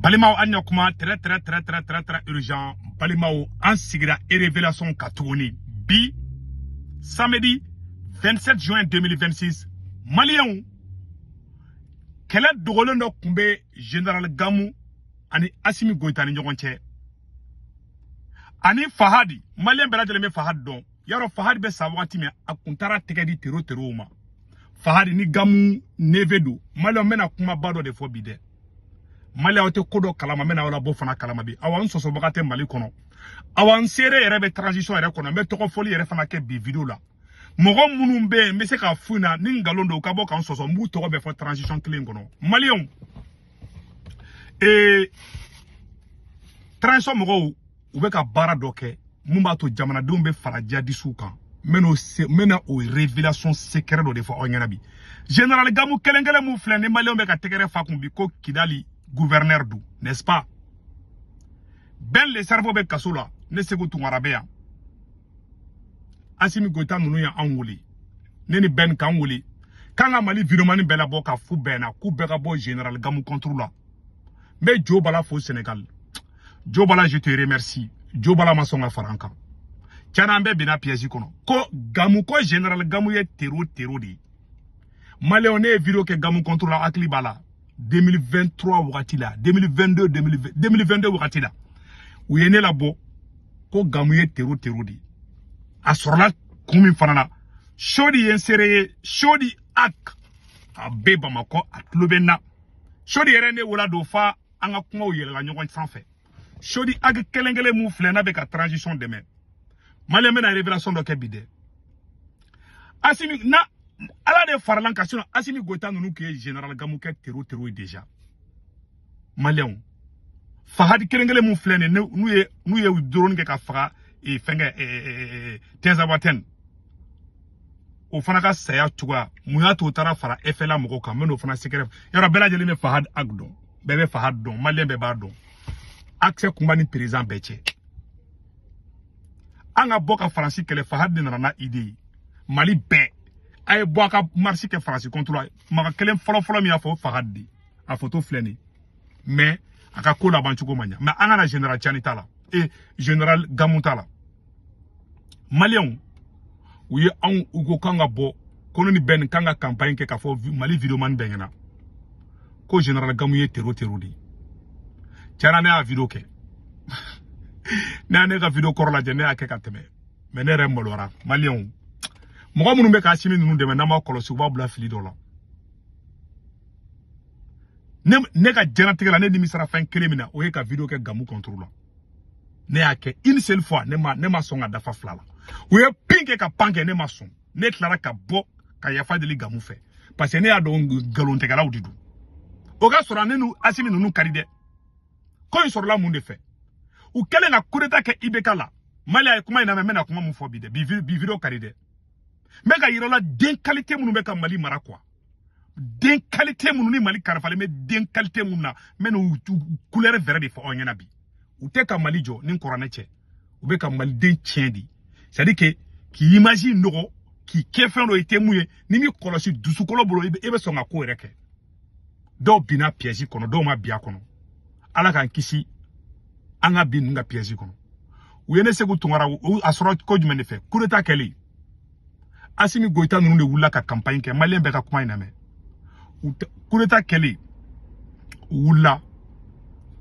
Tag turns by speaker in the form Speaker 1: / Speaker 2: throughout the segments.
Speaker 1: Balimaw, an ɲa kuma très très très très très très urgent. Balimaw, an sigira révélation ka tuguni bi, samedi 27 juin 2026. Maliyɛnw, kɛlɛ dogolen dɔ tun bɛ général Gamu ani Asimi Goyita ni ɲɔgɔn cɛ ani Fahadi. Maliyɛn bɛɛ lajɛlen bɛ Fahadi dɔn. Yarɔ, Fahadi bɛ sa wagati min, a kun taara tɛgɛ di tero terow ma. Fahadi ni Gamu neveu don. Maliyɛnw, bɛna kumaba dɔ de fɔ bi dɛ. Maliyɛnw tɛ ko dɔ kalama, n bɛna aw labɔ fana kalama bi. Awa, n sɔsɔbaga tɛ Mali kɔnɔ. Awa, n seere yɛrɛ bɛ transition yɛrɛ kɔnɔ. N bɛ tɔgɔ fɔli yɛrɛ fana kɛ bi vidéo la. Mɔgɔ minnu bɛ yen, n bɛ se k'a f'u ɲɛna ni nkalon don, u ka bɔ k'an sɔsɔ. N b'u tɔgɔ bɛɛ fɔ transition kelen kɔnɔ. Maliyɛnw, transition mɔgɔw, u bɛ ka baara dɔ kɛ mun b'a to jamanadenw bɛ fara jihadisiw kan. N bɛna o se, n bɛna o révélation secret dɔ de fɔ aw ɲɛna bi. Général Gamu kelen kelen mun filɛ ni maliyɛnw bɛ ka tɛgɛrɛ fa kun bi ko Kidali gouverneur don, n'est-ce pas? Ben le cerveau bɛ kaso la. Ne Segu Tunkara bɛ yan. Asimi Goyita ninnu ye anw wele, ne ni Ben k'an wele k'an ka Mali vidéoman bɛɛ labɔ ka fu bɛɛ na, k'u bɛɛ ka bɔ général Gamu contre la. N bɛ Jo Bala fo Sénégal. Jo Bala, je te remercie. Jo Bala ma sɔn ka fara an kan. Tiɲɛna, an bɛɛ binna piège kɔnɔ ko Gamu, ko général Gamu ye terro terro de ye. Maliyɛnw, ne ye vidéo kɛ Gamu contre la, hakili b'a la, 2023 wagati la, 2022, 2022 wagati la, u ye ne labɔ ko Gamu ye terro terro de ye. A sɔrɔla kun min fana na, Sodi ye n seere ye. Sodi ak a bɛ Bamakɔ, a tulo bɛ n na. Sodi yɛrɛ ne wele don fa, an ka kumaw yɛlɛla ɲɔgɔn sanfɛ. Sodi ak kelen kelen mun filɛ n'a bɛ ka transition dɛmɛ. Maliyɛn, bɛna révélation dɔ kɛ bi dɛ. Asimi na, Ala de farala n kan, sinon Asimi Goyita ninnu tun ye général Gamu kɛ terro terro ye déjà. Maliyɛnw, Fahadi kelen kelen mun filɛ nin ye, n'u ye drone kɛ ka faga fɛnkɛ Tinzawatɛn, o fana ka saya cogoya mun y'a to o taara fara FLA mɔgɔw kan? N bɛ n'o fana sɛgɛrɛ. Yɔrɔ bɛɛ lajɛlen bɛ Fahad Ag dɔn, bɛɛ bɛ Fahad dɔn, maliyɛn bɛɛ b'a dɔn. Accès kun b'a ni président bɛɛ cɛ. An ka bɔ ka Faransi kɛlɛ, Fahad de nana n'a idée ye. Mali bɛɛ a ye bɔ a ka marche kɛ Faransi contre la. Maga kelen fɔlɔ fɔlɔ min y'a fɔ, o Fahad de a photo filɛ nin ye. Mais a ka ko laban cogo ma ɲa. Mais an kana général Tiani ta la e général Gamu ta la. Maliyɛnw, u ye anw, u ko k'an ka bɔ ko ne ni bɛn k'an ka campagne kɛ k'a fɔ Mali vidéoman bɛɛ ɲɛna ko général Gamu ye terro terro de ye. Tiɲɛna, ne y'a vidéo kɛ. Ne y'a ne ka vidéo kɔrɔ lajɛ, ne y'a kɛ ka tɛmɛ, mais ne yɛrɛ maloyara. Maliyɛnw, mɔgɔ minnu bɛ ka Asimi ninnu dɛmɛ, n'an m'a kɔlɔsi, u b'a bila fili dɔ la. Ne ka diɲɛlatigɛ la, ne nimisara fɛn kelen min na, o ye ka vidéo kɛ Gamu contre la. Ne y'a kɛ une seule fois, ne ma sɔn ka dafa fila la. U ye pin kɛ ka pan kɛ, ne ma sɔn. Ne tilara ka bɔ ka yafa deli Gamu fɛ, parce que ne y'a dɔn nkalontigɛlaw de don. O ka sɔrɔ ne n'u Asimi ninnu ka di dɛ. Ko in sɔrɔla mun de fɛ? U kɛlen ka coup d'état kɛ IBK la. Mali, a ye kuma in lamɛn. N bɛna kuma mun fɔ bi dɛ, bi vidéo ka di dɛ. N bɛ ka yira la den qualité minnu bɛ ka Mali mara quoi, den qualité minnu ni Mali kalifalen bɛ den qualité minnu na. N bɛ n'u couleur vert de fɔ aw ɲɛna bi. U tɛ ka Mali jɔ ni kuranɛ cɛ, u bɛ ka maliden tiɲɛ de. C'est à dire que k'i image nɔgɔ, k'i kɛ fɛn dɔ i tɛ mun ye, ni m'i kɔlɔsi dusukolo bolo, i bɛ sɔn ka ko yɛrɛ kɛ. Dɔw binna piège kɔnɔ, dɔw ma bin a kɔnɔ. Ala k'an kisi an ka bin ninnu ka piège kɔnɔ. U ye ne Segu Tunkara a sɔrɔ ko jumɛn de fɛ? Coup d'état kɛlen, Asimi Goyita ninnu de wulila ka campagne kɛ. Maliyɛn bɛɛ ka kuma in lamɛn. Coup d'état kɛlen, u wulila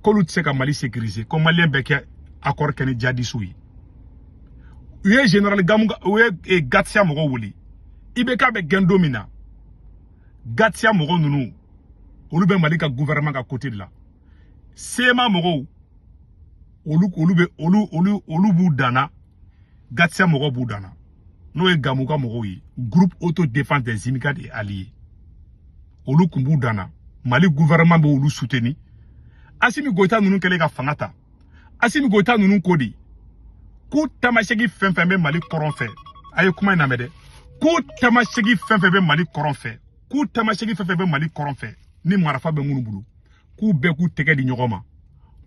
Speaker 1: k'olu tɛ se ka Mali sécuriser, ko maliyɛn bɛɛ kɛ accord kɛ ni jihadisiw ye. U ye général Gamu, u ye GATIA mɔgɔw wele. IBK bɛ gɛn don min na, GATIA mɔgɔw ninnu, olu bɛ Mali ka gouvernement ka côté de la. CMA mɔgɔw, olu bɛ olu b'u danna, GATIA mɔgɔw b'u danna, n'o ye Gamu ka mɔgɔw ye, Groupe autodéfense des immigrés et alliés, olu kun b'u danna. Mali gouvernement bɛ olu soutenir. Asimi Goyita ninnu kɛlen ka fanga ta, Asimi Goyita ninnu ko de k'u tamasegi fɛn fɛn bɛ Mali kɔrɔn fɛ, a ye kuma in lamɛn dɛ, k'u tamasegi fɛn fɛn bɛ Mali kɔrɔn fɛ, k'u tamasegi fɛn fɛn bɛ Mali kɔrɔn fɛ ni marifa bɛ minnu bolo, k'u bɛɛ k'u tɛgɛ di ɲɔgɔn ma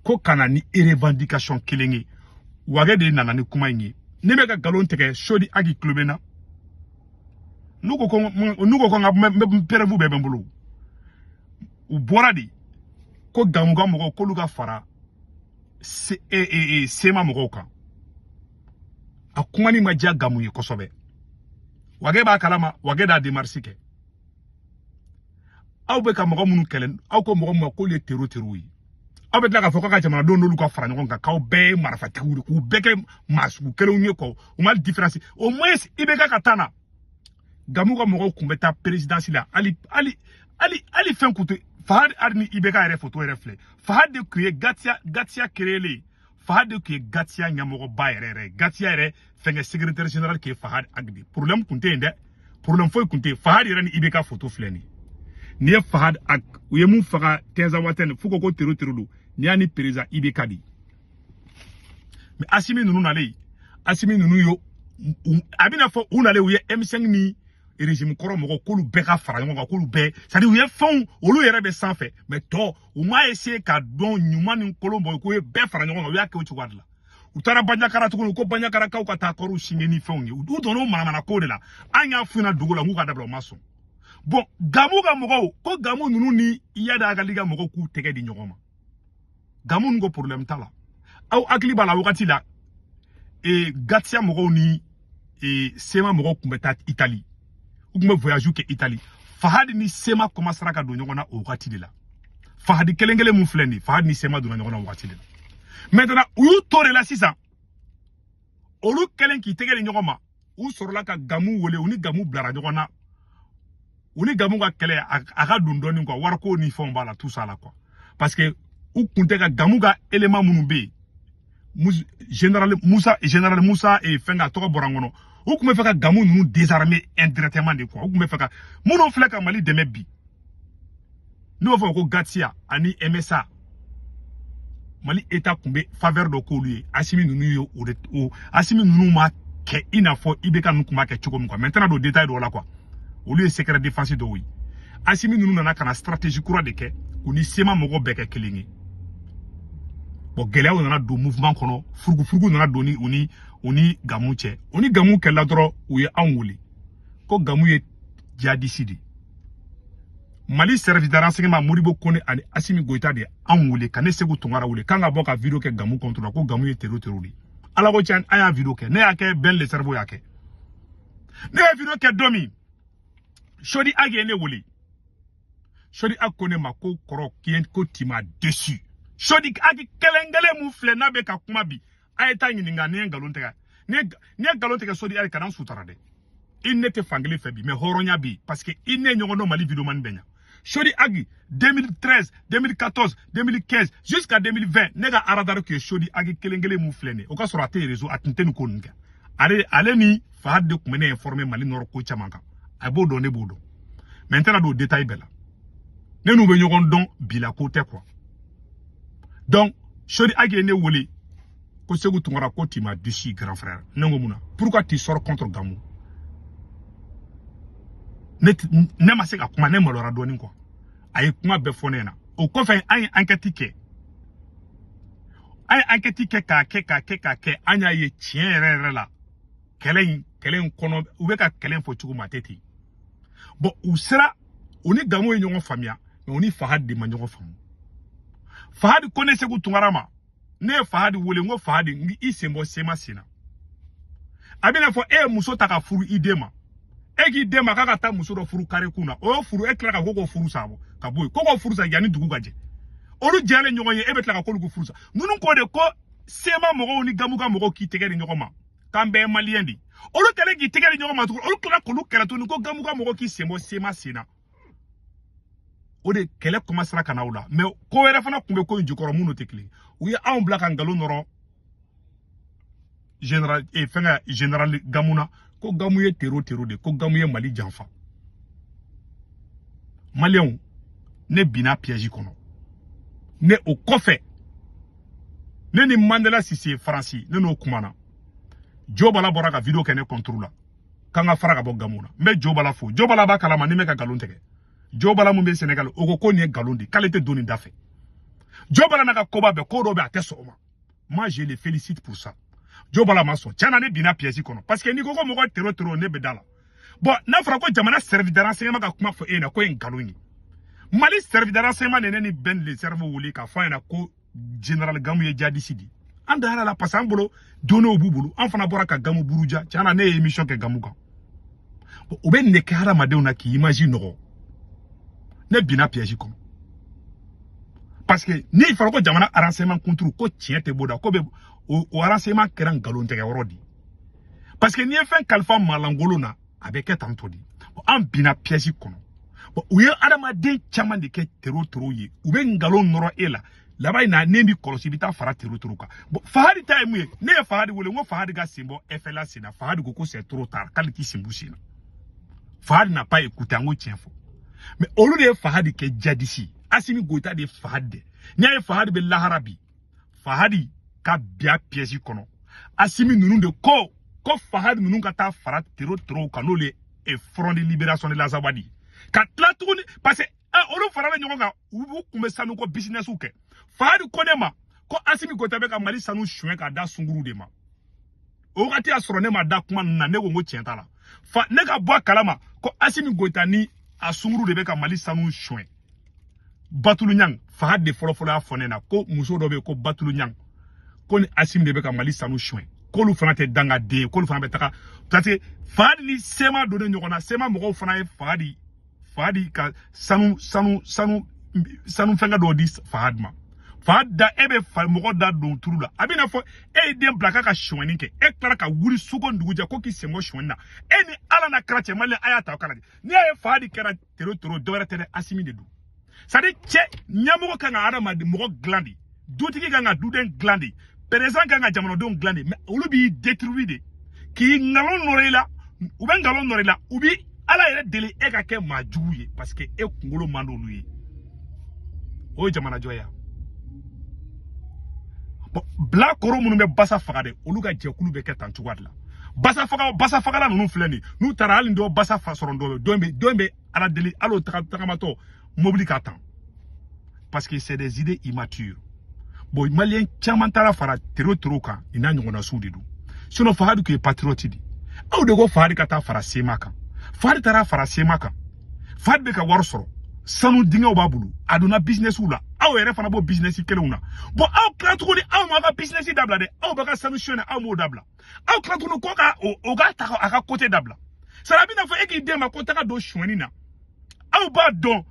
Speaker 1: ko ka na ni revendication kelen ye. Wage de nana ni kuma in ye. Ne bɛ ka nkalon tigɛ, Sodi Agi tulo bɛ n na. N'u ko n ka preuve bɛɛ bɛ n bolo. U bɔra de. Ko Gamou ka mɔgɔw k'olu ka fara CMA mɔgɔw kan. A kumani ma diya Gamou ye kosɛbɛ. Wage b'a kalama, Wage d'a démarche kɛ. Aw bɛ ka mɔgɔ minnu kɛlɛ, aw ko mɔgɔ min ma k'olu ye terro terro ye. Aw bɛ tila k'a fɔ k'a ka jamanadenw n'olu ka fara ɲɔgɔn kan, k'aw bɛɛ ye marifatigiw de, k'u bɛɛ kɛ maa sugu kelenw ye quoi. U ma différence. Au moins IBK ka taa na, Gamou ka mɔgɔw tun bɛ taa présidence la, hali hali hali hali fɛn kun tɛ. Fahad hali ni IBK yɛrɛ photo yɛrɛ filɛ. Fahad de tun ye GATIA, GATIA créé. Fahad de tun ye GATIA ɲɛmɔgɔba yɛrɛ yɛrɛ. GATIA yɛrɛ fɛnkɛ secrétaire général tun ye Fahad Ag de. Problème kun tɛ yen dɛ. Problème foyi kun tɛ yen. Fahad yɛrɛ ni IBK photo filɛ nin ye. Nin ye Fahad Ag, u ye mun faga Tinzawatène f'u ko ko terro terro don. Nin y'a ni président IBK de ye. Mais Assimi ninnu nalen, Assimi ninnu ye, a bɛna fɔ u nalen, u ye M5 ni régime kɔrɔ mɔgɔw k'olu bɛɛ ka fara ɲɔgɔn kan, k'olu bɛɛ, c'est à dire u ye fɛnw, olu yɛrɛ bɛ sanfɛ, mais tɔ u m'a essayer ka dɔn ɲuman ni kolon bɔ, k'u ye bɛɛ fara ɲɔgɔn kan. U y'a kɛ o cogoya de la. U taara Bandiagara tuguni ko Bandiagarakaw ka taa kɔrɔw singe ni fɛnw ye. U donna o manamana ko de la. An y'a f'u ɲɛna dugu la k'u ka dabila, u ma sɔn. Bon, Gamou ka mɔgɔw ko Gamou ninnu ni Iyad Ag Ghali ka mɔgɔw k'u tɛgɛ di ɲɔgɔn ma. Gamou ninnu ko problème t'a la. Aw hakili b'a la wagati la, GATIA mɔgɔw ni CMA mɔgɔw tun bɛ taa Italie, u tun bɛ voyage kɛ Italie. Fahad ni CMA commencera ka don ɲɔgɔn na o wagati de la. Fahad kelen kelen mun filɛ nin ye, Fahad ni CMA donna ɲɔgɔn na o wagati de la. Maintenant u y'u to de la sisan, olu kɛlen k'i tɛgɛ di ɲɔgɔn ma, u sɔrɔla ka Gamou wele, u ni Gamou bilara ɲɔgɔn na. U ni Gamou ka kɛlɛ a ka don dɔɔni quoi, wariko ni fɛnw b'a la, tout ça la quoi. Parce que u kun tɛ ka Gamou ka élément minnu bɛ yen, général Moussa et fɛn ka tɔgɔ bɔra n kɔnɔ, u tun bɛ fɛ ka Gamou ninnu désarmer indirectement de quoi. U tun bɛ fɛ ka minnu filɛ ka Mali dɛmɛ bi, n'u b'a fɔ ko GATIA ani MSA, Mali État tun bɛ faveur dɔ k'olu ye. Assimi ninnu ye o de, o Assimi ninnu ma kɛ i n'a fɔ IBK ninnu tun b'a kɛ cogo min quoi. Maintenant don détail dɔw la quoi, olu ye secret défense dɔw ye. Assimi ninnu nana ka na stratégie kura de kɛ, u ni CMA mɔgɔw bɛɛ kɛ kelen ye. Bon, gɛlɛyaw nana don mouvement kɔnɔ, furugufurugu nana don ni u ni Gamou cɛ. U ni Gamou kɛlɛla dɔrɔn, u ye anw wele ko Gamou ye djihadiste de. Mali service de renseignement, Modibo Kone ani Assimi Goïta de anw wele ka ne Sékou Tounkara wele k'an ka bɔ ka vidéo kɛ Gamou contre la, ko Gamou ye terro terro de. Ala ko tiɲɛ, an y'a vidéo kɛ. Ne y'a kɛ, Ben le cerveau y'a kɛ. Ne ye vidéo kɛ don min, Sodi Ag ye ne wele. Sodi Ag ko ne ma ko kɔrɔ k'i ko tu m'as déçu. Sodi Ag kelen kelen mun filɛ n'a bɛ ka kuma bi, a ye taa ɲininka. Ni ye nkalon tigɛ, ni ye nkalon tigɛ, Sodi Ag kana n sutara dɛ. I ne tɛ fankelen fɛ bi, mais hɔrɔnya bi, parce que i ne ɲɔgɔn dɔn Mali vidéo man bɛɛ ɲa. Sodi Ag 2013, 2014, 2015 jusqu'à 2020, ne ka radar tun ye Sodi Ag kelen kelen mun filɛ nin ye. O ka sɔrɔ a tɛ réseau, a tun tɛ nin ko ninnu kɛ. Ale ni Fahad de tun bɛ ne informer Mali nord ko caman kan. A b'o dɔn, ne b'o dɔn, mais n tɛna don détail bɛɛ la. Ne n'u bɛ ɲɔgɔn dɔn bi la ko tɛ quoi. Donc Sodi Ag ye ne wele ko Sékou Tounkara, ko tu m'as déçu, grand frère. Ne ko mun na? Pourquoi tu sors contre Gamou? Ne ma se ka kuma, ne maloyara dɔɔnin quoi. A ye kuma bɛɛ fɔ ne ɲɛna. O kɔfɛ an ye enquête kɛ, an ye enquête kɛ k'a kɛ k'a kɛ k'a kɛ, an y'a ye tiɲɛ yɛrɛ yɛrɛ la, kɛlɛ in kɔnɔ, u bɛ ka kɛlɛ in fɔ cogo min, a tɛ ten. Bon, u sera u ni Gamou ye ɲɔgɔn faamuya, mais u ni Fahad de ma ɲɔgɔn faamu. Fahad ko ne Sékou Tounkara ma, ne ye Fahad wele, n ko Fahad, n i sen bɔ CMA sen na. A bɛna fɔ e ye muso ta ka furu i den ma, e k'i den ma k'a ka taa muso dɔ furu kare kun na, o y'o furu, e tila ka ko k'o furu sa ka bɔ yen, ko k'o furu sa yanni dugu ka jɛ. Olu jɛlen ɲɔgɔn ye, e bɛ tila ka k'olu ko furu sa. Ninnu ko de ko CMA mɔgɔw ni Gamou ka mɔgɔw k'i tɛgɛ di ɲɔgɔn ma, k'an bɛɛ ye maliyɛn de. Olu kɛlen k'i tɛgɛ di ɲɔgɔn ma tuguni, olu tila k'olu kɛlɛ tuguni ko Gamou ka mɔgɔw k'i sen bɔ CMA sen na. O de kɛlɛ commencera ka na o la. Mais ko wɛrɛ fana tun bɛ ko in jukɔrɔ minnu tɛ kelen. U ye anw bila ka nkalon nɔrɔ général fɛnkɛ général Gamou na, ko Gamou ye terro terro de, ko Gamou ye Mali janfa. Maliyɛnw, ne binna piège kɔnɔ. Ne o kɔfɛ, ne ni Mandela Sise Faransi, ne n'o kumana. Jobala bɔra ka vidéo kɛ ne contre la k'an ka fara ka bɔ Gamou na. N bɛ Jobala fo. Jobala b'a kalama ni n bɛ ka nkalon tigɛ. Jobala mun bɛ Sénégal, o ko ko nin ye nkalon de ye, k'ale tɛ don nin da fɛ. Jobala n'a ka koba bɛɛ, ko dɔ bɛ a tɛ sɔn o ma. Moi, je le félicite pour ça. Jobala ma sɔn. Tiɲɛna, ne binna piège kɔnɔ, parce que n'i ko ko mɔgɔ terro terro, ne bɛ da la. Bon, n'a fɔra ko jamana service de renseignement ka kuma fɔ e ɲɛna ko ye nkalon ye. Mali service de renseignement de ne ni Ben le cerveau wuli k'a fɔ an ɲɛna ko général Gamou ye djihadiste di. An dara la parce que an bolo données b'u bolo. An fana bɔra ka Gamou buruja. Tiɲɛ na, ne ye émission kɛ Gamou kan. U bɛ nin de kɛ hadamadenw na k'i image nɔgɔ. Ne binna piège kɔnɔ. Parce que n'i fɔra ko jamana renseignement kunturu ko tiɲɛ tɛ bɔ da ko bɛ o renseignement kɛra nkalon tigɛ yɔrɔ di. Parce que n'i ye fɛn kalifa maalankolon na, a bɛ kɛ tan tɔ di. An binna piège kɔnɔ. Bon, u ye adamaden caman de kɛ terro terro ye. U bɛ nkalon nɔrɔ e la. Laban in na, ne b'i kɔlɔsi, i bɛ taa fara terro terro kan. Bon, Fahadi ta ye mun ye? Ne ye Fahadi wele, n ko Fahadi ka sen bɔ FLA sen na. Fahadi ko ko c'est trop tard, k'ale t'i sen bɔ sen na. Fahadi n'a pas écouté, an ko tiɲɛ fɔ. Mais olu de ye Fahadi kɛ djihadiste. Assimi Goïta de ye Fahadi dɛ. N'i y'a ye Fahadi bɛ lahara bi, Fahadi ka bin a piège kɔnɔ. Assimi ninnu de ko Fahadi ninnu ka taa fara terro terro kan, n'olu ye Front de libération de l'Azawad ye. Ka tila tuguni, parce que olu farala ɲɔgɔn kan, u kun bɛ sanu ko business kɛ. Fahadi ko ne ma ko Assimi Goïta bɛ ka Mali sanu suɲɛ k'a da sunkuru de ma. O wagati y'a sɔrɔ ne ma da kuma ninnu na, ne ko n ko tiɲɛ t'a la. Fa ne ka bɔ a kalama ko Assimi Goïta ni a sunkuru de bɛ ka Mali sanu suɲɛ. Batulu Ɲang, Fahadi de fɔlɔfɔlɔ y'a fɔ ne na ko muso dɔ bɛ yen ko Batulu Ɲang, ko ni Assimi de bɛ ka Mali sanu suɲɛ, k'olu fana tɛ dangaden ye, k'olu fana bɛ taga, parce que Fahadi ni Sema donnen ɲɔgɔn na. Sema mɔgɔw fana ye Fahadi ka sanu sanu sanu sanu fɛngɛ dɔw di Fahadi ma. Fahadi da e bɛ fa mɔgɔ da don turu la, a bɛ n'a fɔ e ye den bila k'a ka sonyɛni kɛ, e tilara ka wuli su ko dugujɛ ko k'i sen bɔ sonyɛni na. E ni Ala n'a kɛra cɛ mali, a y'a ta o kala de. N'i y'a ye Fahadi kɛra terro terro, dɔwɛrɛ tɛ dɛ, Assimi de don. C'est à dire, cɛ ɲɛmɔgɔ kan ka hadamaden mɔgɔ dilan de, dutigi kan ka duden dilan de, président kan ka jamanadenw dilan de, mais olu b'i détruire de k'i nkalon nɔrɔ i la. U bɛ nkalon nɔrɔ i la, u b'i Ala yɛrɛ deli e ka kɛ maa jugu ye, parce que e kunkolo man d'olu ye. O ye jamanajɔ ye. Bon, bilakoro minnu bɛ basa faga dɛ, olu ka jɛkulu bɛ kɛ tan cogoya de la. Basa faga, basa fagala ninnu filɛ nin, n'u taara hali dɔw basa fa sɔrɔ, dɔ bɛ Ala deli hali o tagamatɔ mobili ka tan, parce que c'est des idées immatures. Bon, malien caman taara fara terro terro kan, nin n'a ɲɔgɔnna suw de don. Sinon Fahadi tun ye patriote de. Aw de ko Fahadi ka taa fara Sema kan. Fahadi taara fara Sema kan. Fahadi bɛ ka wari sɔrɔ, sanu dingɛw b'a bolo, a donna business la. Aw yɛrɛ fana b'o business kelenw na. Bon, aw tila tuguni, aw m'aw ka business dabila dɛ, aw bɛ ka sanu suyɛn, aw m'o dabila. Aw tila tuguni ko ka o ka ta a ka côté dabila. Sara bɛna fɔ e k'i den ma ko taga don sonyɛni na. Aw b'a dɔn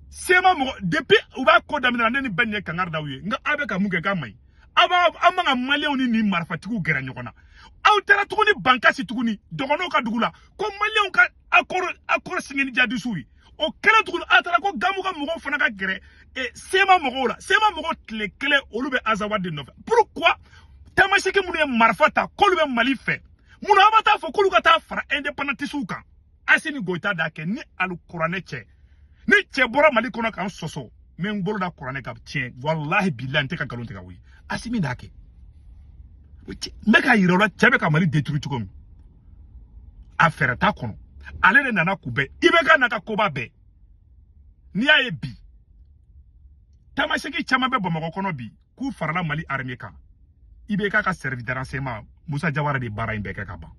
Speaker 1: Sema mɔgɔ, depuis u b'a ko daminɛ, ne ni bɛɛ ye kangari d'aw ye, nka aw bɛ ka mun kɛ k'a man ɲi. Aw b'a aw man ka maliyɛnw ni nin marifatigiw gɛrɛ ɲɔgɔn na. Aw taara tuguni Bankasi tuguni dɔgɔnɔw ka dugu la ko maliyɛnw ka accord signé ni djihadistes ye. O kɛlen tuguni, aw taara ko Gamu ka mɔgɔw fana ka gɛrɛ Sema mɔgɔw la. Sema mɔgɔw tile kelen, olu bɛ Azawad de nɔfɛ. Pourquoi Tamaseki minnu ye marifa ta k'olu bɛ Mali fɛ, munna aw bɛ taa fɔ k'olu ka taa fara indépendantistes kan? Assimi Goïta d'a kɛ ni alikuranɛ cɛ. Ni cɛ bɔra Mali kɔnɔ k'an sɔsɔ, n bɛ n bolo da kuranɛ kan, tiɲɛ, walahi bilahi, n tɛ ka nkalon tigɛ o ye. Assimi d'a kɛ, n bɛ k'a yira o la, cɛ bɛ ka Mali détruire cogo min, a fɛɛrɛ t'a kɔnɔ. Ale de nana k'u bɛɛ IBK n'a ka koba bɛɛ. N'i y'a ye bi Tamaseki caman bɛ Bamakɔ kɔnɔ bi k'u farala Mali armée kan, IBK ka service de renseignement Musa Jawara de baara in bɛɛ kɛ ka ban.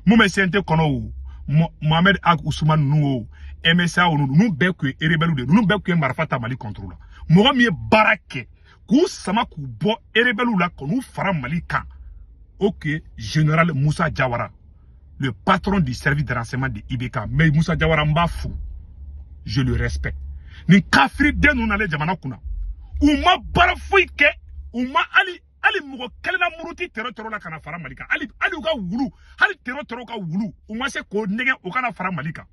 Speaker 1: Mun bɛ CNT kɔnɔ, o Mohamed Ag Ousmane ninnu, o MSA o, ninnu bɛɛ tun ye rebelle de ye, ninnu bɛɛ tun ye marifa ta Mali contre la. Mɔgɔ min ye baara kɛ k'u sama k'u bɔ rebelle la ka n'u fara Mali kan, o tun ye général Musa Jawara, le patron du service de renseignement de IBK. Mais Musa Jawara, n b'a fo, je le respecte. Nin kafiri den ninnu nalen jamana kunna, u ma baara foyi kɛ, u ma hali mɔgɔ kelen na muruti terro terro la ka na fara Mali kan. Hali u ka wulu, hali terro terro ka wulu, u ma se k'o nɛgɛ u kana fara Mali kan.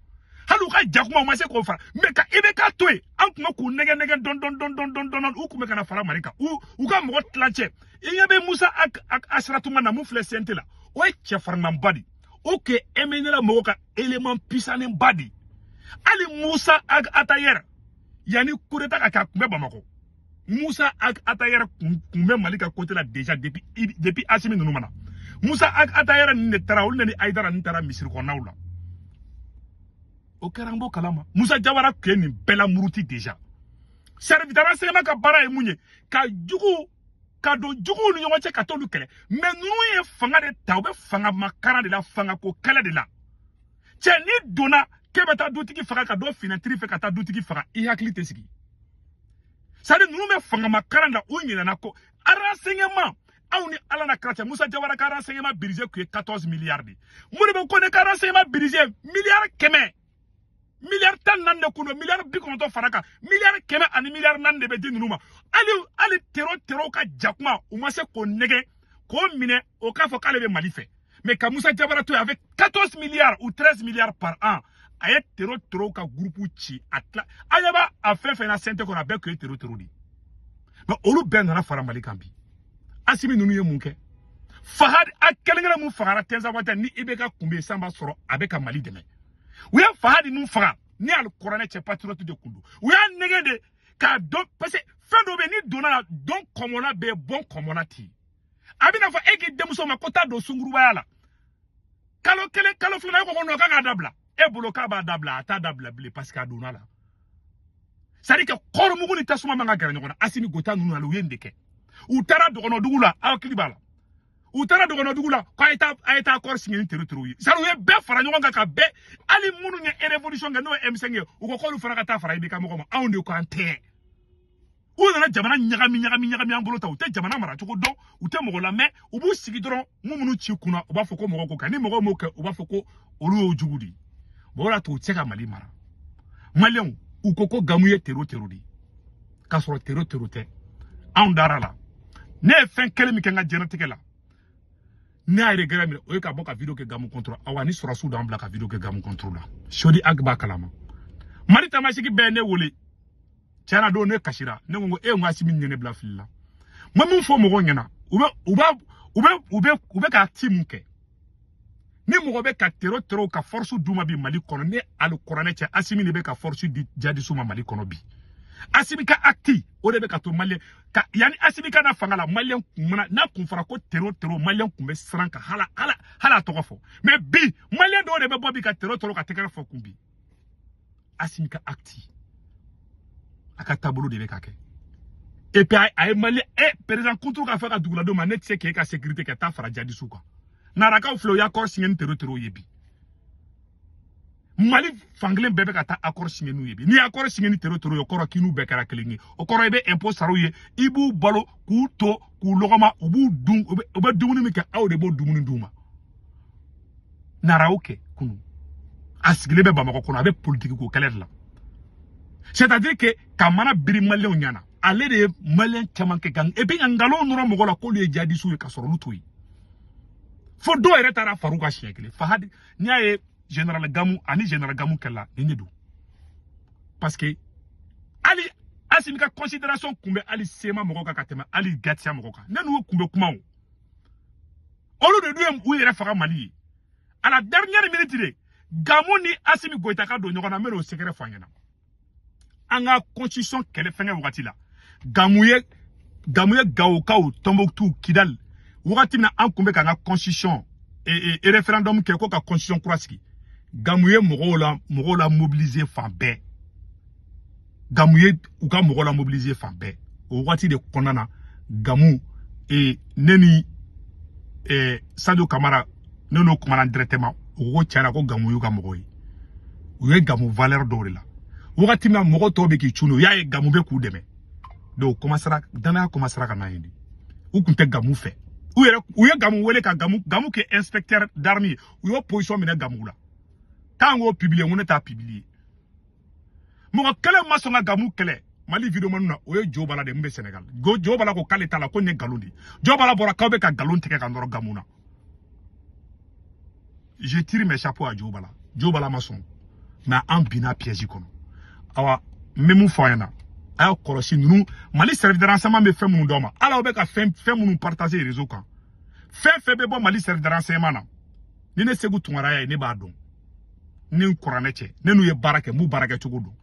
Speaker 1: Hali u ka jakuma, u ma se k'o fara. Mais ka IBK to yen, an tun bɛ k'u nɛgɛ nɛgɛ dɔn dɔn dɔn dɔn dɔn dɔn, u tun bɛ ka na fara Mali kan. U ka mɔgɔ tilancɛ, i ɲɛ bɛ Musa Asiratunga na mun filɛ CNT la, o ye cɛfarinmanba de, o tun ye MNLA mɔgɔw ka élément puissant ba de. Hali Musa Atayɛrɛ, yanni coup d'état ka kɛ, a tun bɛ Bamakɔ. Musa Atayɛrɛ kun bɛ Mali ka côté la déjà depuis Assimi ninnu ma na. Musa Atayɛrɛ ninnu de taara, olu de ni Ayidara ninnu taara misiri kɔnɔnaw la. O kɛra, an b'o kalama. Musa Jawara tun ye nin bɛɛ la muruti déjà. Service de renseignement ka baara ye mun ye? Ka jugu ka don juguw ni ɲɔgɔn cɛ ka t'olu kɛlɛ. Mais ninnu ye fanga de ta, u bɛ fanga makaran de la, fangako kɛlɛ de la. Cɛ, n'i donna K'e bɛ taa dutigi faga ka dɔ finɛtiri fɛ ka taa dutigi faga, i hakili tɛ sigi. C'est-à-dire ninnu bɛ fangamakaran la, u ɲinɛna ko renseignement. Aw ni Ala na kira cɛ, Musa Jawara ka renseignement budget tun ye 14 milliards de. Modibo Kone ka renseignement budget miliyari 100, miliyari 14 de kun don, miliyari 90 fara kan, miliyari 100 ani miliyari 4 de bɛ di ninnu ma. Hali terro ka jakuma, u ma se k'o nɛgɛ k'o minɛ, o k'a fɔ k'ale bɛ Mali fɛ. Mais ka Musa Jawara to yen avec 14 milliards ou 13 milliards par an, a ye terro ka groupe ci a tila. An ɲɛ b'a a fɛn fɛn na CNT kɔnɔ, a bɛɛ tun ye terro de ye. Mais olu bɛɛ nana fara Mali kan bi. Asimi ninnu ye mun kɛ? Fahad a kelen kelen mun fagara Tɛnzawatɛ ni IBK kun bɛ yen, san b'a sɔrɔ a bɛ ka Mali dɛmɛ. U ye Fahad ninnu faga ni alikuranɛ cɛ, patriote de kun don. U y'a nɛgɛ de k'a dɔn, parce que fɛn dɔ bɛ yen, ni donna la dɔn kɔmɔna bɛ yen, bɔn kɔmɔna tɛ yen. A bɛna fɔ e k'i denmuso ma ko taa don sungurubaya la, kalo kelen, kalo filanan, e ko ko non, k'a k'a dabila. E bolo k'a b'a dabila, a t'a dabila bilen, parce que a donna la. C'est à dire que kɔrɔmugu ni tasuma man ka gɛrɛ ɲɔgɔn na. Asimi Goyita ninnu nana, u ye nin de kɛ. U taara dɔgɔnɔdugu la, aw hakili b'a la, u taara dɔgɔnɔdugu la ko a ye taa accord signé ni terro ye. C'est à dire u ye bɛɛ fara ɲɔgɔn kan ka bɛɛ, hali minnu ye révolution kɛ, n'o ye M5 ye, u ko k'olu fana ka taa fara IBK mɔgɔw ma. Anw de ko an tɛ. U nana jamana ɲagami ɲagami ɲagami an bolo ta. U tɛ jamana maracogo dɔn, u tɛ mɔgɔ lamɛn, u b'u sigi dɔrɔn. Minnu ci kunna, u b'a fɔ ko mɔgɔ ko kɛ, ni mɔgɔ m'o kɛ, u b'a fɔ ko olu y'o jugu de ye. Bon, o de y'a to u tɛ se ka Mali mara. Maliyɛnw, u ko ko Gamu ye terro de ye, k'a sɔrɔ terro tɛ. Anw dara la. Ne ye fɛn kelen min kɛ n ka diɲɛlatigɛ la, ne y'a regret minɛ, o ye ka bɔ ka vidéo kɛ Gamu contre. Awa, ni sɔrɔsiw d'an bila ka vidéo kɛ Gamu contre la, Sodi Ag b'a kalama. Mali tamasigi bɛɛ ye ne wele tiɲɛna don, ne kasira. Ne ko e, n ko Asimi ye ne bila fili la. N bɛ mun fɔ mɔgɔw ɲɛna? U bɛ u b'a u bɛ u bɛ u bɛ ka ci mun kɛ? Ni mɔgɔ bɛ ka terro ka force d'u ma bi Mali kɔnɔ, ne alikuranɛ cɛ, Asimi de bɛ ka force di jadisiw ma Mali kɔnɔ bi. Asimi ka acte, o de bɛ ka to Maliyɛn ka. Yanni Asimi ka na fanga la, Maliyɛn kun mana n'a kun fɔra ko terro, Maliyɛn kun bɛ siran ka hala hala hala a tɔgɔ fɔ. Mais bi, Maliyɛn dɔw de bɛ bɔ bi ka terro ka tɛgɛrɛ fɔ kun bi. Asimi ka acte, a ka taabolo de bɛ ka kɛ. Et puis a ye Mali président kunturu ka fɛ ka duguladenw ma, ne tɛ se k'e ka sécurité kɛ, taa fara jadisiw kan. Narakaw filɛ, u ye accord signé ni terro ye bi. Mali fankelen bɛɛ bɛ ka taa accord signé n'u ye bi. N'i ye accord signé ni terro ye, o kɔrɔ k'i n'u bɛɛ kɛra kelen ye. O kɔrɔ i bɛ impôt sara u ye, i b'u balo k'u to k'u lɔgɔma, u b'u dun, u bɛ dumuni min kɛ, aw de b'o dumuni d'u ma. Nara y'o kɛ kunun, a sigilen bɛ Bamakɔ kɔnɔ, a bɛ politiki ko kɛlɛ de la. C'est-à-dire que ka mana biri Maliyɛnw ɲɛna, ale de ye Maliyɛn caman kɛ kan, et puis ka nkalon nɔrɔ mɔgɔ la k'olu ye jadisiw ye, ka sɔrɔ olu t'o ye. Fo dɔw yɛrɛ taara far'u kan siɲɛ kelen. Fahadi, n'i y'a ye général Gamu ani général Gamu kɛlɛla, nin de don, parce que hali Asimi ka considération kun bɛ hali CMA mɔgɔw kan ka tɛmɛ hali Gatiya mɔgɔw kan. Ne n'u kun bɛ kuma, o olu de dun ye u yɛrɛ faga Mali ye. À la dernière minute de, Gamu ni Asimi Goyita ka don ɲɔgɔn na. N bɛ n'o secret fɔ an ɲɛna. An ka constitution kɛlɛ fɛngɛ wagati la, Gamu ye Gawokaw, Tɔnbɔkutu, Kidali, wagati min na an kun bɛ k'an ka constitution et référendum kɛ ko ka constitution kura sigi, Gamu ye mɔgɔw la mobiliser fan bɛɛ. Gamu ye u ka mɔgɔw la mobiliser fan bɛɛ. O wagati de kɔnɔna na, Gamu ne ni Sadio Kamara, ne n'o kumana directement. U ko tiɲɛna ko Gamu y'u ka mɔgɔw ye. U ye Gamu valeur dɔw de la. Wagati min na mɔgɔ tɔw bɛ k'i cunu, u y'a ye Gamu bɛ k'u dɛmɛ. Donc commencera danaya commencera ka na yen de. U kun tɛ Gamu fɛ. U yɛrɛ u ye Gamu wele ka Gamu kɛ inspecteur d'armée ye. U y'o position minɛ Gamu la k'an k'o publier. N ko ne t'a publier. Mɔgɔ kelen ma sɔn ka Gamu kɛlɛ Mali vidéoman na, o ye Jo Bala de min bɛ Sénégal. Jo Bala ko k'ale t'a la, ko nin ye nkalon de ye. Jo Bala bɔra k'aw bɛ ka nkalon tigɛ ka nɔrɔ Gamu na. Je tire mes chapeaux à Jo Bala. Jo Bala ma sɔn, mais an binna piège kɔnɔ. Awa, n bɛ mun fɔ aw ɲɛna? A y'a kɔlɔsi ninnu, Mali service de renseignement bɛ fɛn minnu d'aw ma, hali aw bɛ ka fɛn fɛn minnu partager réseau kan, fɛn fɛn bɛ bɔ Mali service de renseignement na, ni ne Segu Tunkara y'a ye, ne b'a dɔn. Ni n kuranɛ cɛ, ne n'u ye baara kɛ, n b'u baara kɛ cogo dɔn.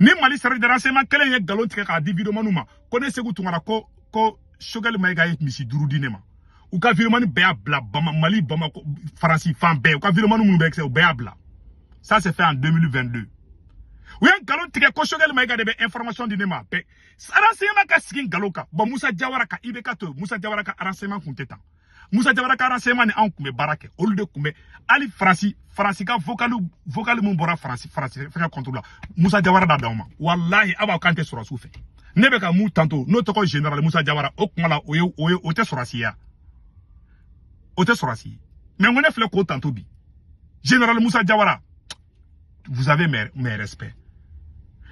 Speaker 1: Ni Mali service de renseignement kelen ye nkalon tigɛ k'a di videomaniw ma ko ne Segu Tunkara ko Choguel Maïga ye misi 5 di ne ma, u ka videomani bɛɛ y'a bila Bama, Mali, Bamako, Faransi fan bɛɛ, u ka videomani minnu bɛ kɛ, u bɛɛ y'a bila. Ça c'est fait en 2022. U ye nkalon tigɛ ko Choguel Maïga de bɛ information di ne ma. Bɛɛ renseignement ka sigi nkalon kan. Bon, Musa Jawara ka IBK to yen, Musa Jawara ka renseignement kun tɛ tan. Musa Jawara ka renseignement ni anw tun bɛ baara kɛ, olu de tun bɛ hali Faransi ka vocal mun bɔra Faransi fɛngɛ contre la, Musa Jawara da d'aw ma. Walahi, aw b'a kan tɛ sɔrɔsiw fɛ. Ne bɛ ka mun tanto n'o tɔgɔ général Musa Jawara, o kuma la, o ye o tɛ sɔrɔsi ya, o tɛ sɔrɔsi ye. Mais n ko ne filɛ k'o tanto bi, général Musa Jawara, vous avez mes respects.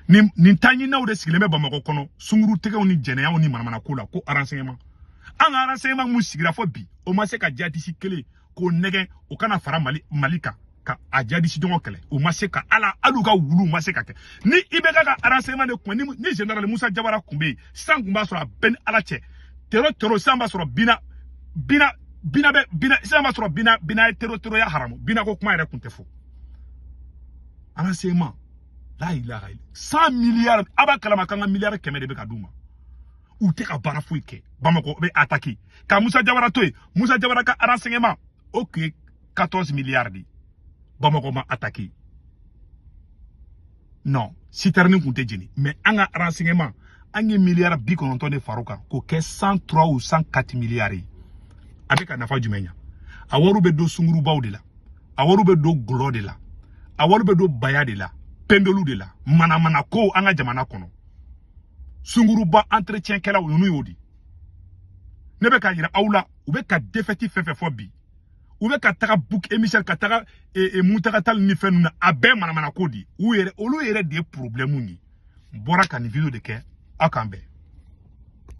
Speaker 1: Nin taɲinaw de sigilen bɛ Bamakɔ kɔnɔ, sunguru tigɛw ni jɛnɛyaw ni manamanako la, ko renseignement. An ka renseignement mun sigira fɔ bi, o ma se ka jihadiste kelen k'o nɛgɛn o kana fara Mali kan ka a jihadiste ɲɔgɔn kɛlɛ. O ma se ka ala, hali u ka wulu ma se ka kɛ. Ni IBK ka renseignement de kun, ni général Musa Jawara kun bɛ yen sisan, kun b'a sɔrɔ a bɛɛ ni Ala cɛ terro terro. Sisan b'a sɔrɔ bina bɛ bina, sisan b'a sɔrɔ bina ye terro terro ya haramu. Bina ko kuma yɛrɛ kun tɛ fɔ. Renseignement, la ilaha illa, 100 milliards, a b'a kalama k'an ka miliyari 100 de bɛ ka d'u ma, u tɛ ka baara foyi kɛ. Bamakɔ bɛ attaquer ka Musa Jawara to yen. Musa Jawara ka renseignement, o tun ye 14 milliards de. Bamakɔ ma attaquer, non, citerne kun tɛ jeni. Mais an ka renseignement, an ye miliyari 90 de far'o kan k'o kɛ 103 ou 104 milliards ye. A bɛ ka nafa jumɛn ɲa? A wariw bɛ don sungurubaw de la, a wariw bɛ don gɔlɔ de la, a wari bɛ don baya de la, pendolu de la, manamana ko an ka jamana kɔnɔ. Sunguruba entretien kɛlaw ninnu y'o di. Ne bɛ ka yira aw la, u bɛ ka défaite fɛn fɛn fɔ bi, u bɛ ka taga bouc émissaire, ka taga Mutaka Tali ni fɛn ninnu na, a bɛɛ manamana ko di. U yɛrɛ, olu yɛrɛ de ye problème ye. N bɔra ka nin vidéo de kɛ, aw k'an bɛn.